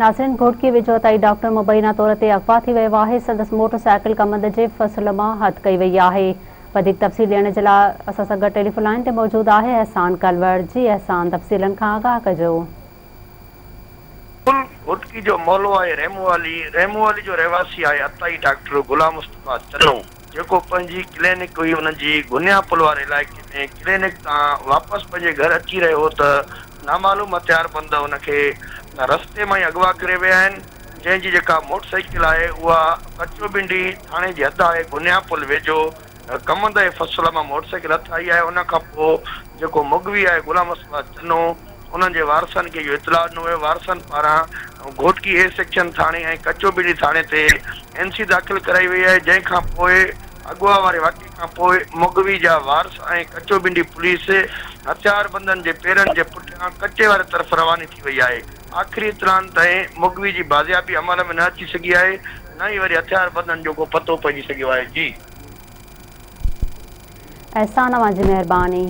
ناظرين گهوٽڪي ويجهو عطائي ڊاڪٽر مبينا طور تي اغوا ٿي ويو آهي سندس موٽر سائيڪل ڪمند جي فصل مان هٿ ڪئي وئي آهي وڌيڪ تفصيل ڏيڻ جي لاء اسان سان گڏ ٽيليفون لائين تي موجود آهي احسان ڪلوڙ جي احسان تفصيلن کان آگاهه ڪجو. ڪل گهوٽڪي جو محلو آهي رحمون علي، رحمون علي جو رهواسي آهي عطائي ڊاڪٽر غلام مصطفيٰ چنو جيڪو پنهنجي ڪلينڪ هئي ان جي گهنيا پل واري علائقي ۾ ڪلينڪ تان واپس پنهنجي گهر اچي رهيو هو ته نامعلوم هٿياربند ان کي رستي مان ئي اغوا ڪري ويا آهن جنهن جي جيڪا موٽر سائيڪل آهي اها ڪچو ٻنڊي ٿاڻي جي حد آهي گهنيا پل ويجهو ڪمند جي فصل مان موٽر سائيڪل هٿ آئي آهي ان کان پوء جيڪو مغوي آهي غلام مصطفيٰ چنو انهن جي وارثن کي اهو اطلاع ڏنو ويو، وارثن پاران گهوٽڪي اي سيڪشن ٿاڻي ۽ ڪچو ٻيلي ٿاڻي تي اين سي داخل ڪرائي وئي آهي، جنهن کان پوء اغوا واري واقعي کان پوء مغوي جا وارث ۽ ڪچو ٻنڊي پوليس هٿياربندن جي پيرن جي پٺيان ڪچي واري طرف رواني ٿي وئي آهي، آخري اطلاعن تائين مغوي جي بازيابي عمل ۾ نه اچي سگهي آهي نه ئي وري هٿياربندن جو ڪو پتو پئجي سگهيو آهي. جي. احسان اوهان جي مهرباني.